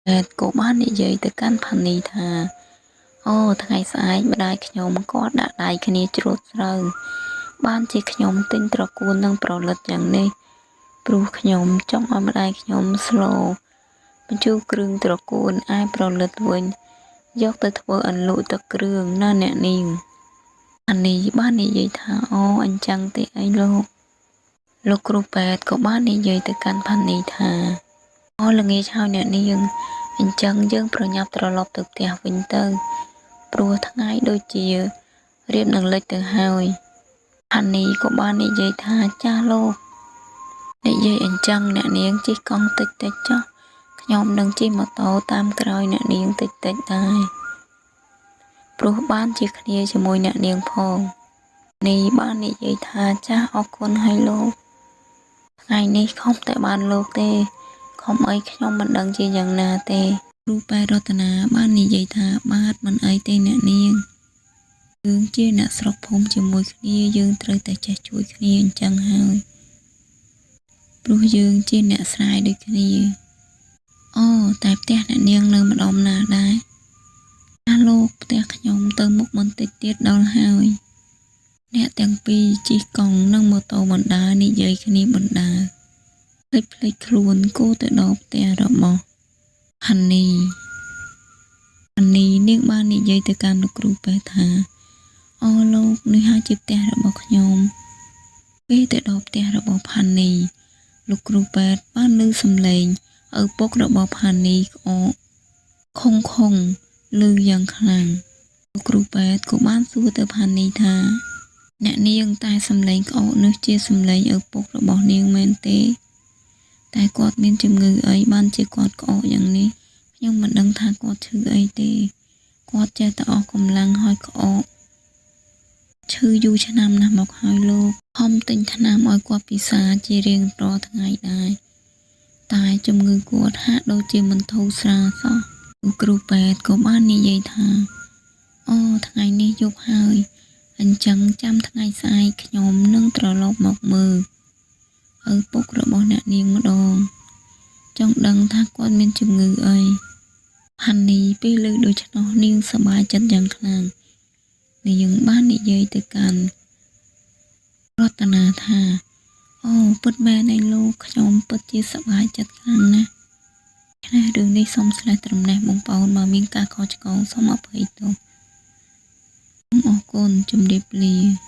ពេទ្យក៏បាននិយាយទៅកាន់ផានីថាអូថ្ងៃស្អែកម្ដាយខ្ញុំគាត់ដាក់ដៃគ្នាច្រូតស្រូវបានជាខ្ញុំទិញត្រកួននិងប្រលិតយ៉ាងនេះព្រោះខ្ញុំចង់ឲ្យម្ដាយខ្ញុំស្លបញ្ជូរគ្រឿងត្រកួនឯប្រលិតវិញយកទៅធ្វើអន្លក់ទឹកគ្រឿងណាអ្នកនាងផានីបាននិយាយថាអូអញ្ចឹងទេអីលោកលោកគ្រូពេទ្យក៏បាននិយាយទៅកាន់ផានីថាអូល្ងាចហើយអ្នកនាងអញ្ចឹងយើងប្រញាប់ត្រឡប់ទៅផ្ទះវិញទៅព្រោះថ្ងៃដូចជារៀបនឹងលិចទៅហើយផានីក៏បាននិយាយថាចាស់លោកនិយាយអញ្ចឹងអ្នកនាងជិះកង់តិចតិចចុះខ្ញុំនឹងជិះម៉ូតូតាមក្រោយអ្នកនាងតិចតិចដែរព្រោះបានជាគ្នាជាមួយអ្នកនាងផងនេះបាននិយាយថាចាស់អរគុណហើយលោកថ្ងៃនេះខំតែបានលោកទេខំអីខ្ញុំមិនដឹងជាយ៉ាងណាទេគ្រូពេទ្យរតនាបាននិយាយថាបាទមិនអីទេអ្នកនាងយើងជាអ្នកស្រុកភូមិជាមួយគ្នាយើងត្រូវតែចេះជួយគ្នាអញ្ចឹងហើយព្រោះយើងជាអ្នកស្រែដូចគ្នាអូតែផ្ទះអ្នកនាងនៅម្ដុំណាដែរអាលោកផ្ទះខ្ញុំទៅមុខបន្តិចទៀតដល់ហើយអ្នកទាំងពីរជិះកង់និងម៉ូតូបណ្ដើនិយាយគ្នាបណ្ដើភ្លេចភ្លេចខ្លួនគូទៅដល់ផ្ទះរបស់ហានីហានីនាងបាននិយាយទៅកាន់លោកគ្រូពេទ្យថាអូលោកនេះហើយជាផ្ទះរបស់ខ្ញុំពេលទៅដល់ផ្ទះរបស់ផានីលោកគ្រូពេទ្យបានឮសំឡេងឪពុករបស់ផានីក្អកខុងខុងឮយ៉ាងខ្លាំងលោកគ្រូពេទ្យក៏បានសួរទៅផានីថាអ្នកនាងតែសំឡេងក្អកនោះជាសំឡេងឪពុករបស់នាងមែនទេតែគាត់មានជំងឺអីបានជាគាត់ក្អកយ៉ាងនេះខ្ញុំមិនដឹងថាគាត់ឈឺអីទេគាត់ចេះតែអស់កម្លាំងហើយក្អកឈឺយូរឆ្នាំណាស់មកហើយលោកខំទិញថ្នាំឲ្យគាត់ពិសាជារៀងរាល់ថ្ងៃដែរតែជំងឺគាត់ហាក់ដូចជាមិនធូរស្រាលសោះលោកគ្រូពេទ្យក៏បាននិយាយថាអូថ្ងៃនេះយប់ហើយអញ្ចឹងចាំថ្ងៃស្អែកខ្ញុំនឹងត្រឡប់មកមើលឪពុករបស់អ្នកនាងម្ដងចង់ដឹងថាគាត់មានជំងឺអីផានីពេលឮដូច្នោះនាងសប្បាយចិត្តយ៉ាងខ្លាំងនាងបាននិយាយទៅកាន់រតនាថាអូពិតមែនឯលោកខ្ញុំពិតជាសប្បាយចិត្តខ្លាំងណាស់ឆ្នេះរឿងនេះសូមស្លេះត្រឹមនេះបងប្អូនបើមានការខុសឆ្គងសូមអភ័យទោសសូមអរគុណជម្រាបលា។